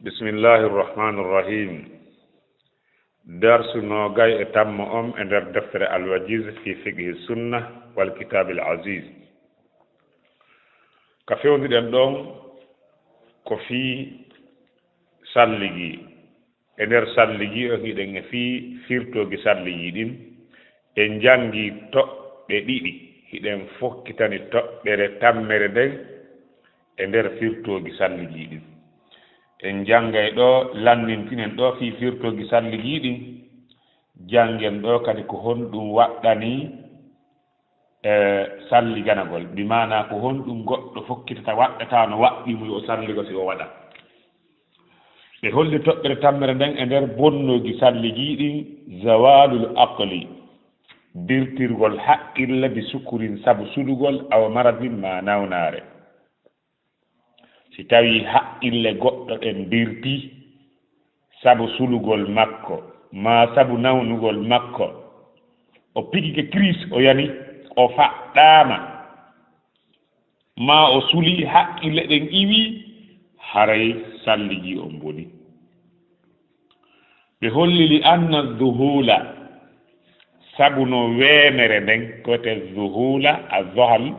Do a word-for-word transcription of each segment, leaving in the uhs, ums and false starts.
Bismillahi irrahmani irrahim. Darsu noogay e tammo on e nder deftere Al-Wajiz fi fiqhi sunna wal kitaabil aziz. Ka fewniɗen ɗon ko fii salligi. E nder salligi on hiɗen e fii firtoogi salligi ɗin. En janngi toɓɓe ɗiɗi, hiɗen fokkitani toɓɓere tammere nden e nder firtoogi salligi ɗin. En janngay ɗo, lannintinen ɗo fii firtoogi salligi ɗin. Janngen ɗo kadi ko honɗum waɗɗani e salliganagol, bi maanaa ko honɗum goɗɗo fokkitata waɗɗata no waɗɗii mo yo o salligo si o waɗa. Ɓe holli toɓɓere tammere nden e nder bonnoogi salligi ɗin, zawalul aqli, dirtirgol haqqille bi sukurin sabu sulugol aw maradin maa nawnaare. Si tawii haqqille goɗɗo ɗen dirtii sabu sulugol makko, maa sabu nawnugol makko, o pigike crise, o yani, o faɗɗaama, maa o sulii, haqqille ɗen iwii, haray salligi on bonii. Ɓe holli li anna zuhula, sabu no weemere nden, ko wiyetee zuhula, a zohal,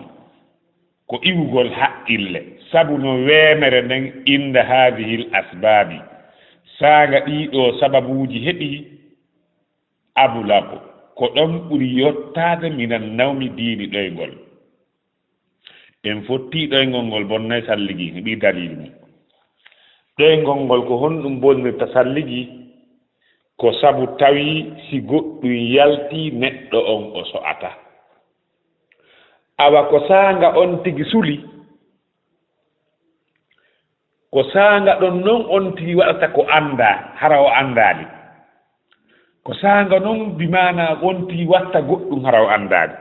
ko iwugol haqqille, sabu no weemere nden inda haadihil asbaabi, saanga ɗii ɗoo sababuuji heɓii, ablaku, ko ɗon ɓuri yottaade minan nawmi diini ɗoyngol. En fottii ɗoyngol ngol bonnay salligi, heɓii daliilu mum. Ɗoyngol ngol ko honɗum bonnirta salligi? Ko sabu tawii si goɗɗum yaltii neɗɗo on o so'ata. Awa ko saanga on tigi suli, ko saanga ɗon non on tigi waɗata ko anndaa, hara o anndaali. Ko saanga non bi maanaa on tigi watta goɗɗum hara o anndaali.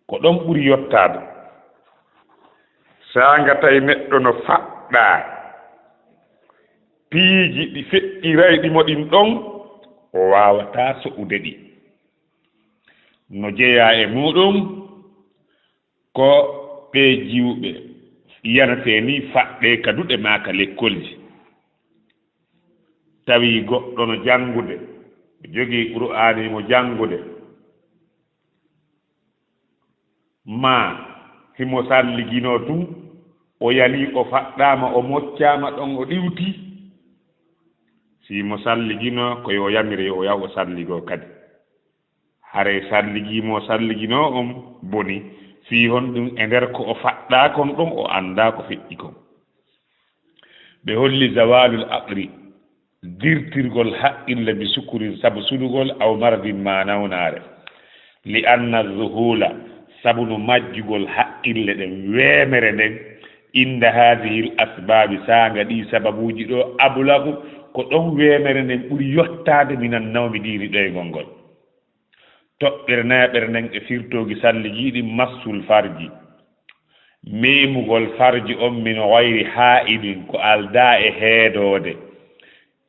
Ko ɗon ɓuri yottaade. Saanga tawi neɗɗo no faɗɗaa piiji ɗi feƴƴirayɗi mo ɗin ɗon, o waawataa so'ude ɗi. No jeyaa e muuɗum ko ɓee jiwɓe yanetee nii faɗɗee ka duɗe maa ka lekkolji. Tawi goɗɗo no janngude, jogii Qur'aani mo janngude, maa himo salliginoo tun, o yalii, o faɗɗaama, o moccaama ɗon, o ɗiwtii. Si mo salliginoo, ko yo yamire yo o yaw o salligoo kadi. Haray salligii mo salliginoo on boni, fii honɗum? E nder ko o faɗɗaa kon ɗon, o anndaa ko feƴƴi kon. Ɓe holli zawalul aqli, dirtirgol haqqille bi sukurin sabu sulugol aw maradin maa nawnaare. Li anna zuhula, sabu no majjugol haqqille ɗen, weemere nden, inda haadihil asbaabi, saanga ɗii sababuuji ɗoo, ablagu, ko ɗon weemere nden ɓuri yottaade minan nawmi diini ɗoyngol ngol. Toɓɓere nayaɓere nden e firtoogi salligi ɗin, massul farji, meemugol farji on, min gayri haa'ilin, ko aldaa e heedoode.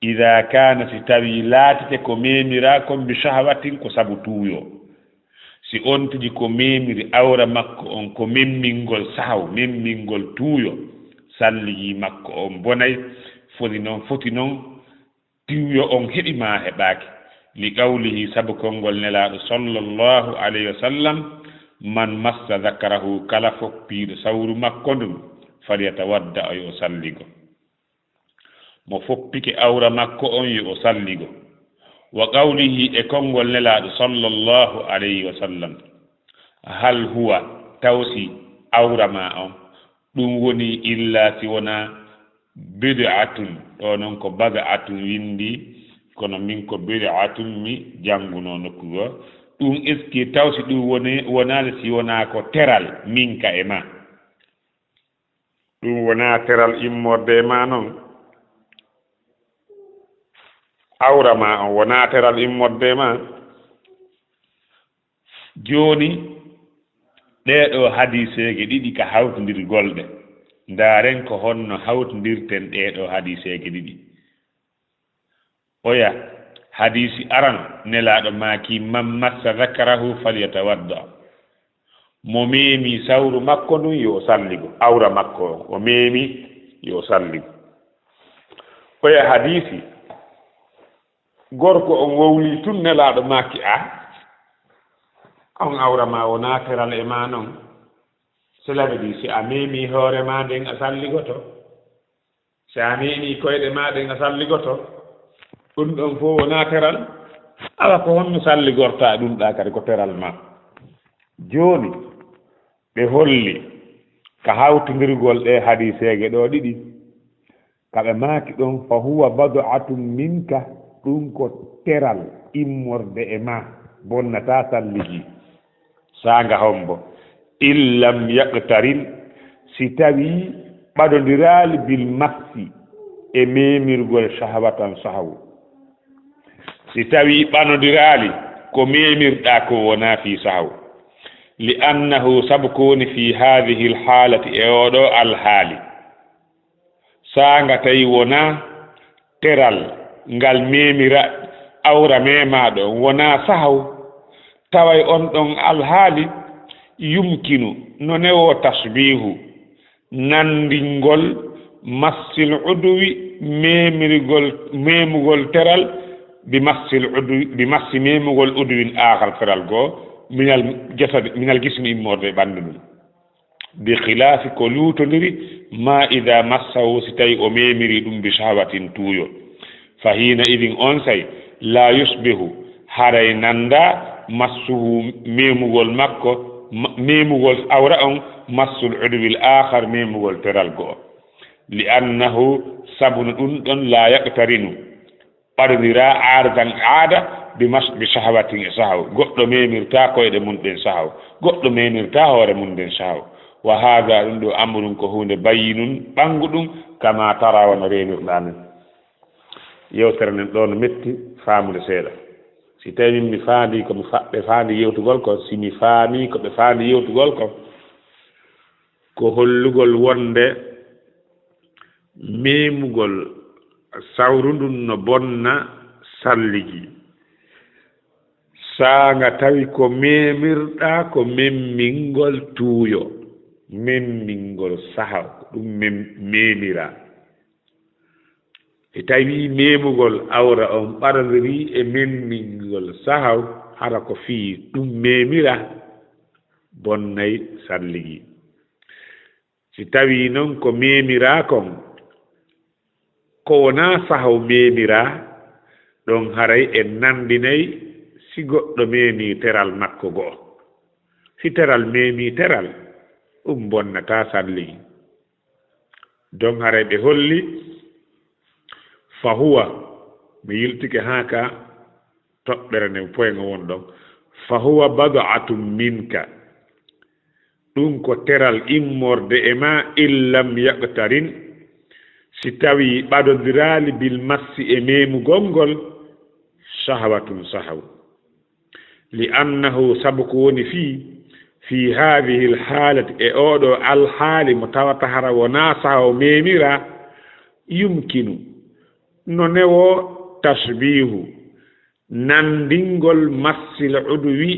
Idaa kaana, si tawii laatike ko meemiraa kon bi shahwatin, ko sabu tuuyo. Si on tigi ko meemiri awra makko on ko memmingol sahaw, memmingol tuuyo, salligi makko on bonay, foti non, foti non, tiwyo on heɓi maa heɓaaki. Li qawlihi, sabu konngol Nelaaɗo sallallahu alayhi wa sallam, man massa zakarahu, kala foppiiɗo sawru makko ndun, falyatawadda, yo o salligo. Mo foppike awra makko on, yo o salligo. Wa qawlihi, e konngol Nelaaɗo sallallahu alayhi wa sallam, hal huwa, taw si awra maa on, ɗum woni illa si wonaa bid'atun, ɗo non ko bad'atun windi, kono min ko bid'atun mi janngunoo nokku goo. Ɗum eski taw si ɗum woni, wonaali si wonaa ko teral min ka e ma. Ɗum wonaa teral immorde e ma non. Awra ma on wonaa teral immorde e ma. Jooni, ɗee ɗoo hadiiseeje ɗiɗi ka hawtondirgol ɗe. Ndaaren ko honno hawtondirten ɗee ɗoo hadiiseeje ɗiɗi. Oya, hadiisi arano, Nelaaɗo maaki, man massa zakarahu falyatawadda. Mo meemi sawru makko ndun, yo o salligo. Awra makko on, o meemi, yo o salligo. Oya hadiisi, gorko on wowlii tun, Nelaaɗo maaki, "A, on awra ma wonaa teral e ma non." Cela veut dire, si a meemii hoore ma nden, a salligoto. Si a meemii koyɗe ma ɗen, a salligoto. Ɗun ɗon fow wonaa teral. Awa ko honno salligortaa ɗun ɗaa kadi ko teral ma? Jooni, ɓe holli ka hawtindirgol ɗee hadiiseeje ɗoo ɗiɗi, ka ɓe maaki ɗon, "Fa huwa bad'atun minka," ɗun ko teral immorde e ma, bonnataa salligi. Saanga hombo? "In lam yaqtarin," si tawii ɓadondiraali, "bil massi," e meemirgol, "shahwatan," sahawu. Si tawii ɓadondiraali ko meemirɗaa ko, wonaa fii sahawu. "Li annahu," sabu ko woni, "fii haadihil haalati," e oo ɗoo alhaali. Saanga tawi wonaa teral ngal meemira awra meemaaɗo, wonaa sahaw, taway on ɗon alhaali, "yumkinu," no newoo tashbiihu, nanndingol, "massil udwi," meemirgol, meemugol teral, "bi massil udwi," bi massi, meemugol, "udwin aakhar," teral goo, "minal jasadi," minal jismi, immorde e ɓanndu ndun. "Bi khilaafi," ko luutondiri, "ma idha massahu," si tawi o meemiri ɗum, "bi shahwatin," tuuyo. "Fa hiina idin," onsay, "la yushbihu," haray nanndaa, "massuhu," meemugol makko, ma-, meemugol awra on, "massul udwil aakhar," meemugol teral go'o. "Li annahu," sabu no ɗum ɗon, "la yaqtarinu," ɓadondiraa aadatan aada, "bi mas-, bi shahwatin," e sahaw. Goɗɗo meemirtaa koyɗe mun ɗen sahaw. Goɗɗo meemirtaa hoore mun nden sahaw. "Wa haadha," ɗum ɗoo, "amrun," ko huunde, "bayyinun," ɓannguɗum, "kama tara," wano reenirɗaa nin. Yewtere nden ɗoo no metti faamude seeɗa. Si tawii min mi faandii ko mi fa-, ɓe faandii yewtugol kon, si mi faamii ko ɓe faandii yewtugol kon, ko hollugol wonde meemugol sawru ndun no bonna salligi. Saanga tawi ko meemirɗaa ko memmingol tuuyo, memmingol sahaw, ko ɗum mem-, meemiraa. Si tawii meemugol awra on ɓarondirii e memmingol sahaw, hara ko fii ɗum meemiraa, bonnay salligi. Si tawii non ko meemiraa kon, ko wonaa sahaw meemiraa, ɗon haray en nanndinay si goɗɗo meemii teral makko go'o. Si teral meemii teral, ɗum bonnataa salligi. Ɗon haray ɓe holli, "Fa huwa," mi yiltike haa ka toɓɓere nden, poyngo won ɗon, "fa huwa bad'atun minka." Ɗum ko teral immorde e ma, "in lam yaqtarin," si tawii ɓadondiraali, "bil massi," e meemugol ngol, "shahwatun," sahaw. "Li annahu," sabu ko woni fii, "fii haadihil haalati," e oo ɗoo alhaali mo tawata hara wonaa sahaw meemiraa, "yumkinu," no newoo, "tashbiihu," nanndingol, "massil udwi,"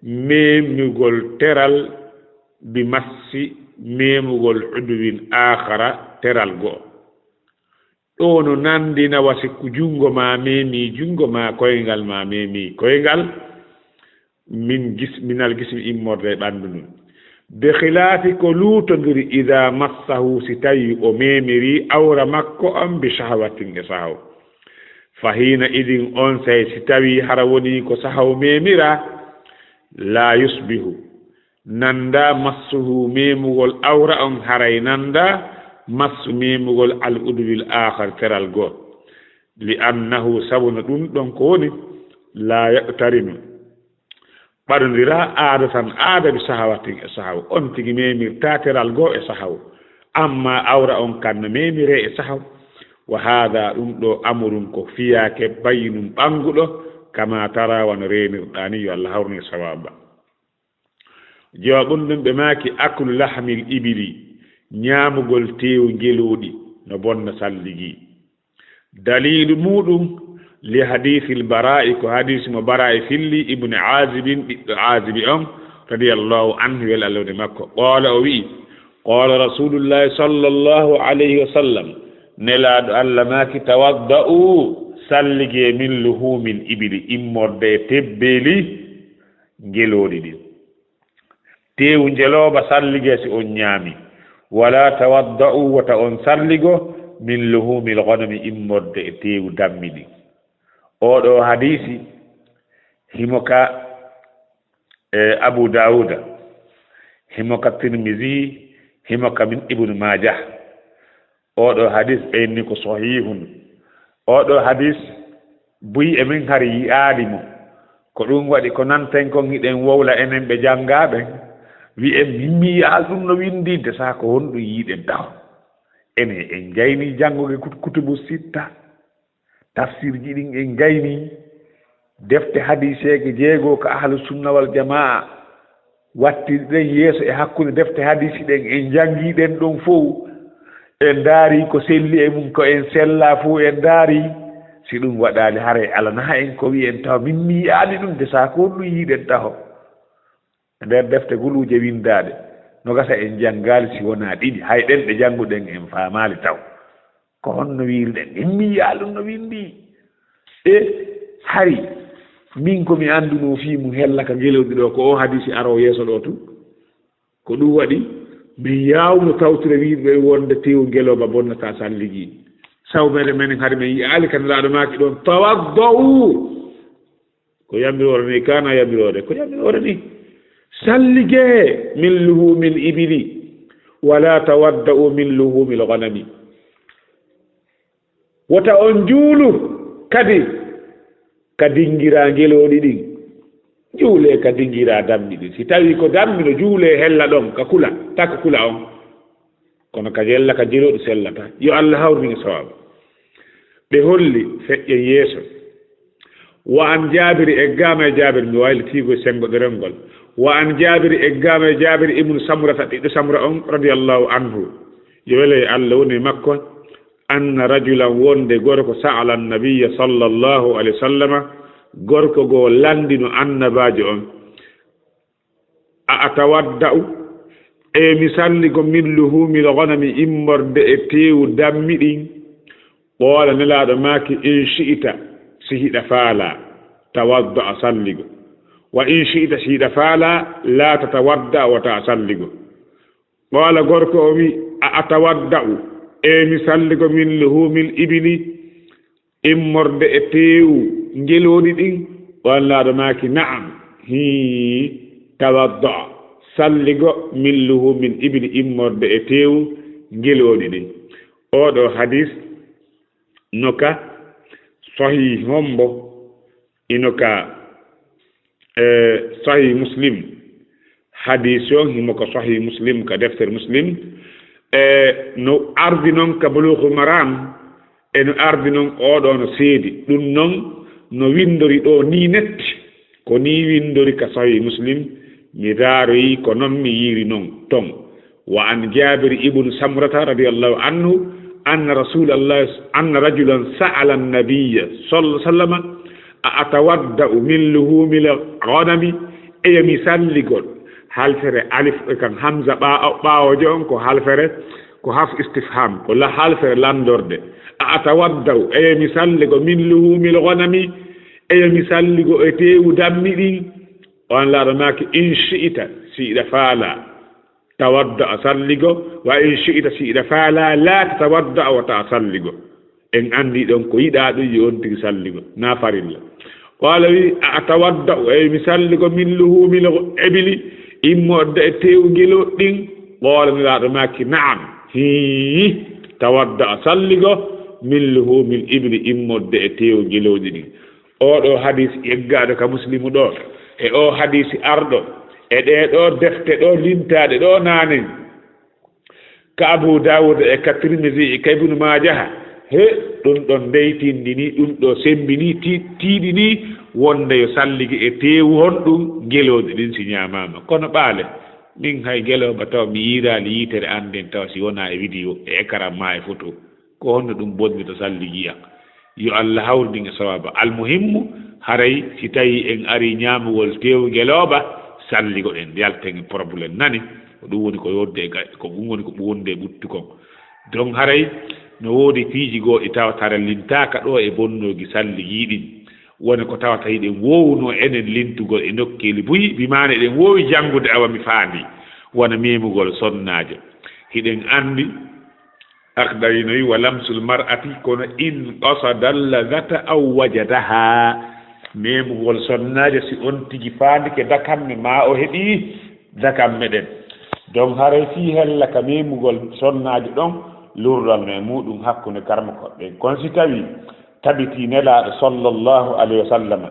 meemugol teral, "bi massi," meemugol, "udwin aakhara," teral go'o. Ɗoo no nanndina wa si ko junngo maa meemii junngo maa, koyngal maa meemii koyngal, min gis-, minal jismi, immorde e ɓanndu ndun. "Bi khilaafi," ko luutondiri, "idha massahu," si tawii o meemirii awra makko on, "bi shahwatin," e sahaw. "Fa hiina idin," onsay, si tawii hara wonii ko sahaw meemiraa, "la yushbihu," nanndaa, "massuhu," meemugol awra on, haray nanndaa, "massu," meemugol, "al udwil aakhar," teral goo. "Li annahu," sabu no ɗum ɗon ko woni, "la yaqtarinu," ɓadondiraa aadatan aada, "bi shahwatin," e sahaw. On tigi meemirtaa teral goo e sahaw. Amma awra on kan no meemiree e sahaw. "Wa haadha," ɗum ɗoo, "amrun," ko fiyaake, "bayyinun," ɓannguɗo, "kama tara," wano reenirɗaa ni, yo Allah hawrun e sawaaba. Jawaabu ɗum ɓe maaki, "Aklu lahmil ibili," ñaamugol teewu ngelooɗi no bonna salligi. Daliilu muuɗum, "li hadiisil Baraa'i," ko hadiis mo Baraa'i filli, ibnu Aazibin, ɓiɗɗo Aazibi on, radiyallahu anhu, wel Allah woni makko. Qaala, o wi'i, "Qaala Rasuulullaahi sallallaahu alayhi wa sallam," Nelaaɗo Allah maaki, "Tawadda'u, sallige min luhumil ibili, immorde e tebbeeli ngelooɗi ɗin." Teewu ngelooba sallige si on ñaami. "Wala tawadda'u, wota on salligo, min luhumil ghanami, immorde e teewu dammi ɗin." Oo ɗoo hadiisi, himo ka, e, Abu Daawuda, himo ka Tirmizi, himo ka min Ibnu Maajah. Oo ɗoo hadiis ɓe inni ko sahihun. Oo ɗoo hadiis buy e min hari yi'aali mo. Ko ɗum waɗi ko nanten kon hiɗen wowla enen ɓe janngaa ɓen. Wi'en min mi yi'aali ɗum no winndii, de saa ko honɗum yi'uɗen taho. Enen en gaynii janngude kut-, kutubu sitta. Tafsirji ɗin en gaynii, defte hadiiseeje jeego ka Ahlu Sunna wal Jamaa wattirɗen yeeso e hakkunde defte hadiisi ɗen, en janngii ɗen ɗon fow, en ndaarii ko selli e mum, ko en sellaa fow en ndaarii. Si ɗum waɗaali, haray alana en ko wi'en taho, min mi yi'aali ɗum, de saa ko honɗum yi'uɗen taho. E nder defte guluuje winndaaɗe, no gasa en janngaali si wonaa ɗiɗi, hay ɗen ɗe jannguɗen en faamaali taw. Ko honno wi'irɗen? En mi yi'aali ɗum no winndii. E hari, min ko mi anndunoo fii mum hella ka ngelooɗi ɗoo, ko oo hadiisi aroo yeeso ɗoo tun. Ko ɗum waɗi, min yaawno tawtira wi'irɗo e wonde teewu ngelooba bonnataa salligi. Sabu meɗen, menen hari min yi'aali ka Nelaaɗo maaki ɗon, "Tawadda'u." Ko yamiroore ni, kana yamiroore, ko yamiroore ni. "Sallige min luhumil ibili, wala tawadda'u min luhumil ghanami." Wota on juulu kadi ka dingiraa ngelooɗi ɗin. Juulee ka dingiraa dammi ɗin. Si tawii ko dammi no, juulee hella ɗon ka kula, taka kula on. Kono ka jella ka jelooɗi sellata. Yo Allah hawrin e sawaaba. Ɓe holli feƴƴen yeeso. Wa an Jaabiri, eggaama e Jaabir, mi waylitiigo e senngo ɗerol ngol. Wa an Jaabiri, eggaama e Jaabir ibnu Samurata, ɓiɗɗo Samura on, radiyallahu anhu. Yo welo e Allah woni e makko. Anna rajulan, wonde gorko, sa'ala nabiyya sallallahu alayhi wa sallama, gorko goo lanndino annabaajo on. A atawadda'u, eyo mi salligo, min luhumil ghanami, immorde e teewu dammi ɗin? Qoola, Nelaaɗo maaki, in shi'ita, si hiɗa faalaa, tawadda'a, salligo. Wa in shi'ita, si hiɗa faalaa, laa tatawadda'a, wota a salligo. Qoola, gorko o wi, a atawadda'u, eyo mi salligo, min luhumil ibili, immorde e teewu ngelooɗi ɗin? Qoola, Nelaaɗo maaki, na'am, hii, tawadda'a, salligo, min luhumil ibili, immorde e teewu ngelooɗi ɗin. Oo ɗoo hadiis no ka Sahih hombo? Ino ka, e, Sahih Muslim. Hadiis on himo ka Sahih Muslim, ka deftere Muslim. E, no ardi non ka Bulughul Maram, e no ardi non oo ɗoo no seedi. Ɗum non no winndori ɗoo nii netti. Ko nii winndori ka Sahih Muslim, mi raaroyi ko non mi yiiri non ton. Wa an Jaabir ibn Samurata radiyallahu anhu, anna Rasulallah, anna rajulan sa'ala an-nabiyya sallallahu alaihi wasallam, a atawadda'u min luhumil ghanami? Eyo mi salligol? Halfere alif kan hamza ɓa-, ɓaawojo on ko halfere, ko harf istifham, ko la halfere lanndorde. A atawadda'u, eyo mi salligo, min luhumil ghanami? Eyo mi salligo e teewu dammi ɗin? On laaɗo maaki, in shi'ita, si hiɗa faalaa, tawadda'a, salligo, wa in shi'ita, si hiɗa faalaa, laa tatawadda'a, wata a salligo. En anndi ɗon ko yiɗaa ɗum yo on tigi salligo, na farilla. Qaala wi, a atawadda'u, eyo mi salligo, min luhumil ibili, immorde e teewu ngelooɗi ɗin? Qaala, Nelaaɗo maaki, na'am, hii, tawadda'a, salligo, min luhumil ibili, immorde e teewu ngelooɗi ɗin. Oo ɗoo hadiis eggaaɗo ka Muslimu ɗoo, e oo hadiisi arɗo, e ɗee ɗoo defte ɗoo lintaaɗe ɗoo naanen, ka Abu Daawuda e ka Tirmisi e ka Ibnu Maajaha, he, ɗum ɗon ndeytindinii, ɗum ɗoo semmbinii, ti-, tiiɗinii wonde yo sallige e teewu honɗum ngelooɗi ɗin si ñaamaama. Kono ɓaale, min hay ngelooba taw mi yiiraali yiitere an nden taw si wonaa e widiyo, e ekaran maa e foto. Ko honno ɗum bonnirta salligiya? Yo Allah hawridin e sawaaba. Almuhimmu, haray si tawii en arii ñaamugol teewu ngelooba, salligoɗen, yalten e problème, nani? Ko ɗum woni ko yodde e ga-, ko ɗum woni ko wonde e ɓuttu kon. Donc haray No woodi piiji goo ɗi tawata hara lintaaka ɗoo e bonnoogi salligi ɗin. Woni ko tawata hiɗen woowunoo enen lintugol e nokkeeli buy, bi maana eɗen woowi janngude awa mi faandi, wona memugol sonnaajo. Hiɗen anndi Akhdari no wi'i, "Wa lamsul mar'ati, kono in qasada ladhata aw wajadaha." Memugol sonnaajo si on tigi faandike dakamme maa o heɓi dakamme ɗen. Donc haray fii hella ka memugol sonnaajo ɗon, lurral no e muɗum hakkunde karmakoɓe ɓen. Kono si tawi tabitii Nelaaɗo sallallahu alayhi wa sallam,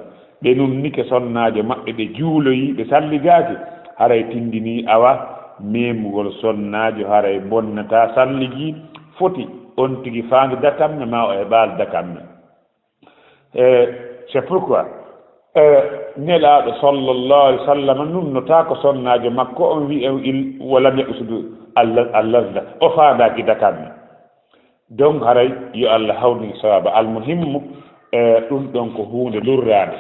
ɓe nunnike sonnaajo maɓɓe, ɓe juuloyi, ɓe salligaaki, haray tindinii awa memugol sonnaajo haray bonnataa salligi, foti on tigi faandi dakamme maa o heɓaali dakamme. E, c'est pourquoi, e, Nelaaɗo sallallahu alayhi wa sallam nunnotaako sonnaajo makko on wi'e il, "Wa lam yaqsid al-, al-ladha." O faandaaki dakamme. Donc haray yo Allah hawrin sawaaba. Almuhimmu, e, ɗum ɗon ko huunde lurraande.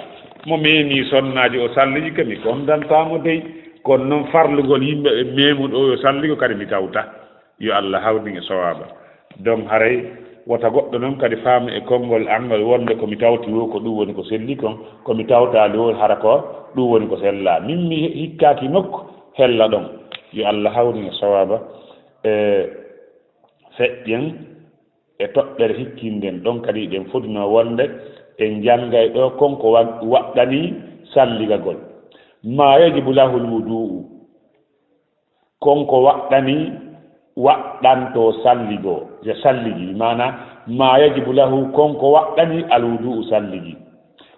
Mo meemii sonnaajo o salliji ka mi kondantaa mo dey. Kono non farlugol yimɓe ɓe meemuɗo o yo salligo kadi mi tawta. Yo Allah hawrin e sawaaba. Donc haray wota goɗɗo non kadi faamu e konngol an ngol wonde ko mi tawti wo ko ɗum woni ko selli kon, ko mi tawtaali wo hara ko ɗum woni ko sellaa. Min mi hikkaaki nokku hella ɗon. Yo Allah hawrin e sawaaba. E, feƴƴen e toɓɓere hikkinden ɗon kadi eɗen fodunoo wonde en janngay ɗoo kon ko wa-, waɗɗanii salligagol. Ma yajibu lahul wudu'u. Kon ko waɗɗanii, waɗɗantoo salligoo, yo salligi, bi maana, ma yajibu lahu, kon ko waɗɗanii alwudu'u salligi.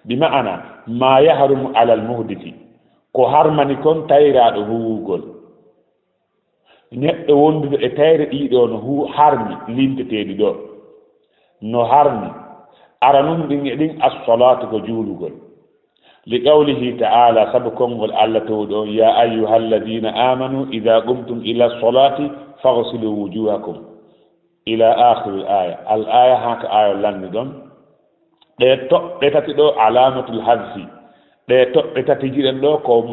Bi maana, ma yahrumu alal muhdisi, ko harmani kon tayraaɗo huuwugol. Neɗɗo wonduɗo e tayre ɗiɗo no hu-, harmi linteteeɗi ɗo. No harmi. Ara nun ɗin e ɗin as-salaatu ko juulugol. Li qawlihi ta'ala, sabu konngol Allah towɗo on, "Ya ayyuhalladhina amanu idha qumtum ila salati faghsilu wujuhakum." Ila akhiril aya. Al aya haa ka aya lanni ɗon. Ɗe toɓɓe tati ɗo alamatul hadfi. Ɗe toɓɓe tati jiɗen ɗo ko,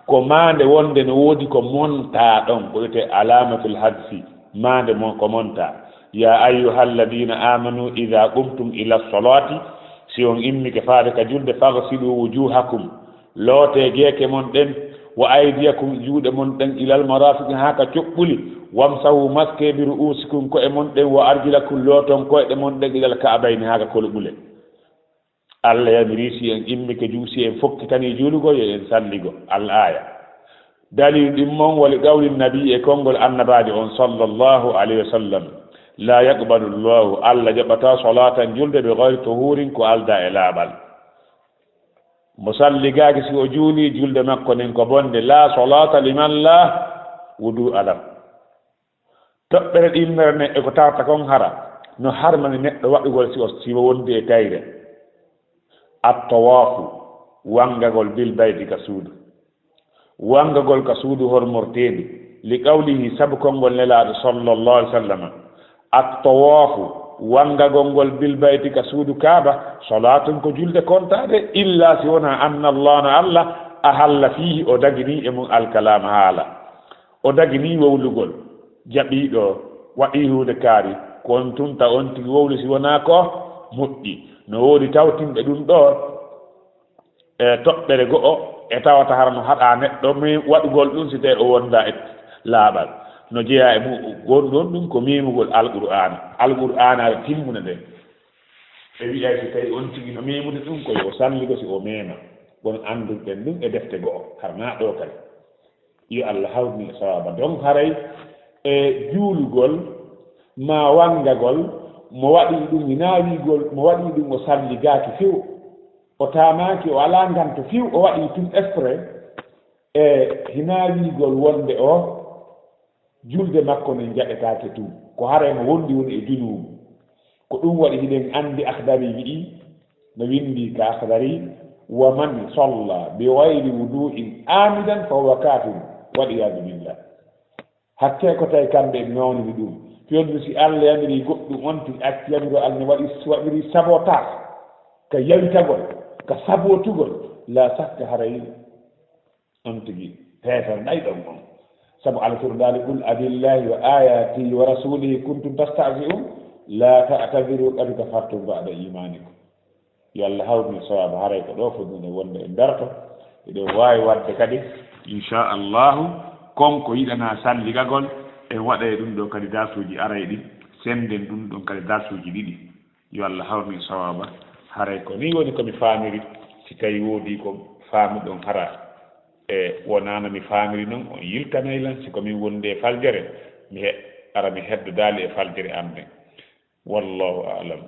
ko maande wonde no woodi ko montaa ɗon, ko wiyetee alamatul hadfi. Maande mon ko montaa. Ya ayyuhalladhina amanu idha qumtum ila salati, si on immike faade ka julde, faghsilu wujuhakum, lootee geeke mon ɗen, wa aydiyakum, juuɗe mon ɗen, ilal marafiqi, haa ka coɓɓuli, wamsahu, maskee, bi ru'usikum, ko'e mon ɗen, wa arjulakum, looton koyɗe mon ɗen, ilal ka'bayni, haa ka koloɓule. Allah yamiri si en immike juu, si en fokkitanii juulugo, yo en salligo. Al aya. Dalil ɗin mon wali qawli nabi e konngol annabaajo on sallallahu alayhi wa sallam. La yaqbalu Allahu, Allah jaɓataa salatan julde bi ghayri tuhurin ko aldaa e laaɓal. Mo salligaaki si o juulii julde makko nden ko bonde. La salata liman la wudu'a lahu. Toɓɓere ɗimmere nden e ko tarta kon hara no harmani neɗɗo waɗugol si o, si o wondi e tayre. At-tawaafu, wangagol bil bayti ka suudu. Wangagol ka suudu hormorteendu. Li qawlihi, sabu konngol Nelaaɗo sallallahu alaihi wasallam. At-tawaafu, wangagol ngol bil bayti ka suudu Kaaba, salaatun ko julde kontaade, illa si wonaa anna Allah no Allah, ahalla fiihi o dagini e mum alkalaama haala. O dagini wowlugol, jaɓi ɗo, waɗi huunde kaari, ko on tunta on tigi wowli si wonaa ko moƴƴi. No woodi tawtinɓe ɗum ɗo, e toɓɓere go'o, e tawata hara no haɗa neɗɗo mi waɗugol ɗum si tawi o wonda e laaɓal. No jeyaa e mu-, gonɗon ɗum ko memugol Alqur'aana. Alqur'aana aɗa timmuna nden. E wi'ay si tawi on tigi no memude ɗum ko yo o salligo si o mema. Kono annduɗen ɗum e defte go'o, har naa ɗo kadi. Yo Allah hawrine e sawaaba. Donc haray e juulugol, ma wangagol, mo waɗi ɗum hinaa wiigol, mo waɗi ɗum o salligaaki few. O taamaaki, o alaa nganto few, o waɗi ɗum exprès. E hinaa wiigol wonde o julde makko nden jaɓetaake tun. Ko haray mo wondi woni e junuubu. Ko ɗum waɗi hiɗen anndi Akhdari wi'i, no winndi ka Akhdari, "Wa man salla bi ghayri wudu'in amidan fa huwa kafir, wal iyadu billah." Hakkee ko tawi kamɓe ɓe mawnini ɗum. Fewndo si Allah yamiri goɗɗum on tigi acci yamiro Allah ne waɗi, waɗiri sabotage, ka yawitagol, ka sabotugol, la sakka haray on tigi heeferɗay ɗon on. Sabu Allah toro daali, "Qul abillahi wa ayatihi wa rasulihi kuntum tastahzi'un." La ta'tadiru qad kafartum ba'da imanikum. Yo Allah hawrnu sawaba, haray ko ɗo fotnoo wonde e darto. Eɗen waawi waɗde kadi, inchallahu, kon ko yiɗanaa salligagol, en waɗay ɗum ɗo kadi darsuuji arayɗi, sennden ɗum ɗon kadi darsuuji ɗiɗi. Yo Allah hawrnu sawaba. Haray ko nii woni ko mi faamiri. Si tawi woodi ko faamuɗon hara e wonaano mi faamiri non, on yiltanay lan. Si ko min wondi e faljere, mi he-, ara mi heddodaali e faljere am nden. Wallahu a'lam.